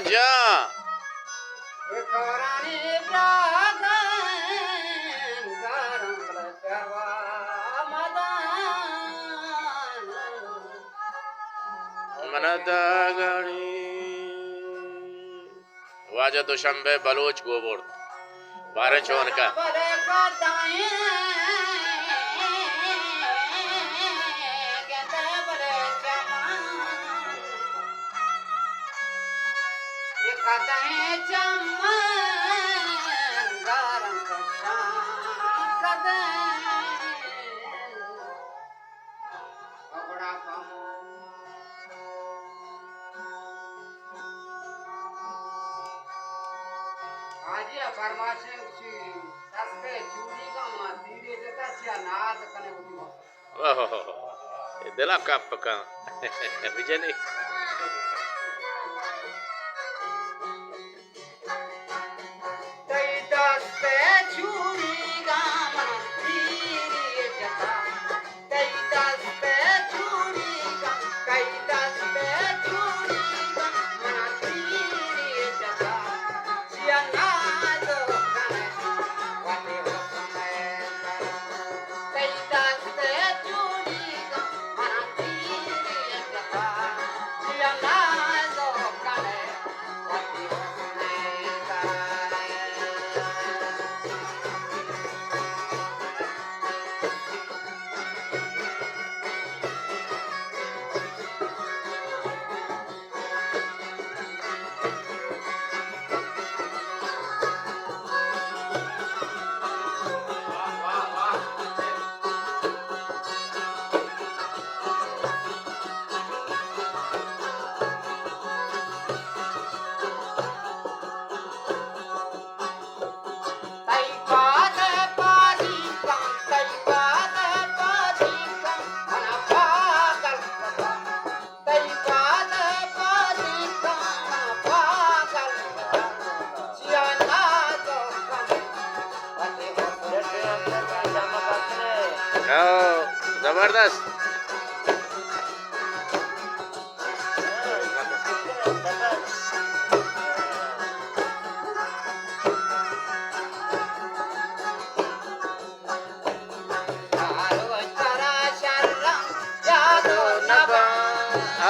جان۔ من داگانی۔ واجہ دوشمبے بلوچ گوں برت۔ باریں چون کا۔ حاجی ءَ فرمائش اِنت کہ دست ءِ چوڑیگاں ما تیرے جتا، چیا ناز کنے وتی وقت۔ واہ، واہ، واہ، واہ۔ اے دل ءَ کپ کن۔ بجنی۔ تئی دست ءِ چوڑیگاں من تیرے جتا۔ تئی دست ءِ چوڑیگاں، تئی دست ءِ چوڑیگاں، من ءَ تیرے جتا، چیا نازو کنے وتی حسن ءِ سرا۔ تئی دست ءِ چوڑیگاں، من ءَ تیرے جتا، چیا نازو کنے ہاں، زبردست۔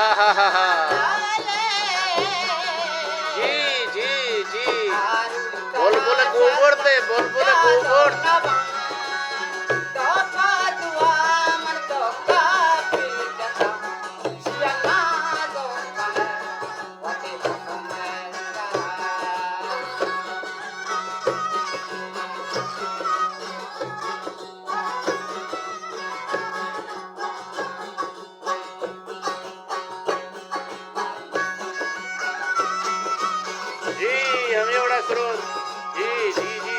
آہا ہا ہا۔ جی، جی، جی۔ بلبل گوبرد، بلبل گوبرد۔ جی، ہمے وڑا سرود۔ جی، جی، جی۔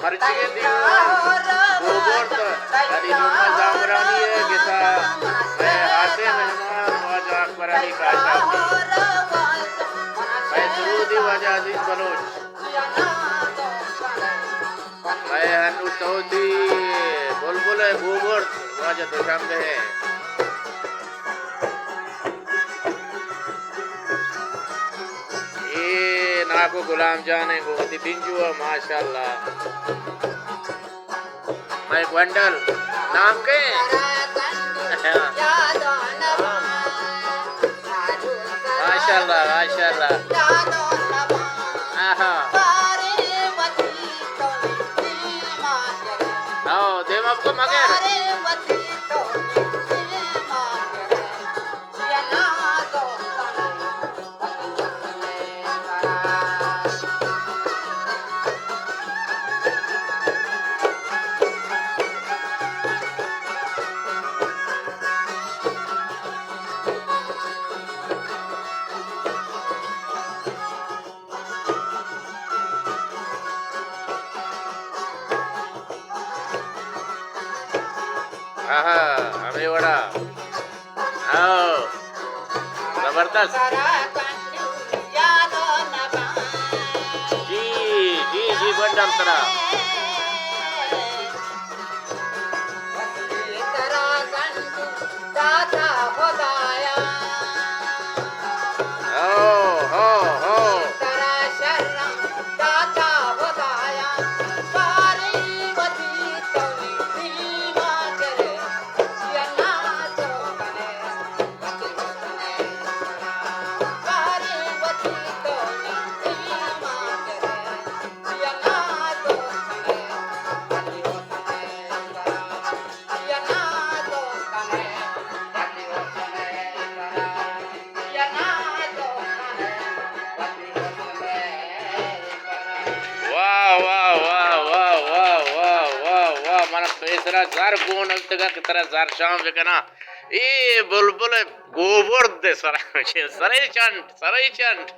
مرچیگیں دیوان گوبرد علی جمعہ زامرانی ءِ گس ءَ مئے ہاسیں مہمان واجہ اکبر علی کاشاپی، مئے سرودی واجہ عزیز بلوچ، مئے انو سعودی بلبل ءِ گوبرد واجہ دوشمبے ءِ۔ اے ناکو غلام جان ءِ گوں وتی بنجو ءَ، ماشاءاللہ۔ مئے گونڈل نام کئے؟ ماشاءاللہ، ماشاءاللہ۔ آہا۔ او، دیما بکو مگر۔ آہا، ہمے وڑا۔ ہاں۔ زبردست۔ جی، جی، جی، گڈ ہم ترا۔ ہو، ہو، ہو۔ واہ، واہ، واہ، واہ۔ من پیسرا زر گون اتگا کہ ترا زر شام بکناں۔ اے بلبل گوبرد سر، سرے چنڈ، سرے چنڈ۔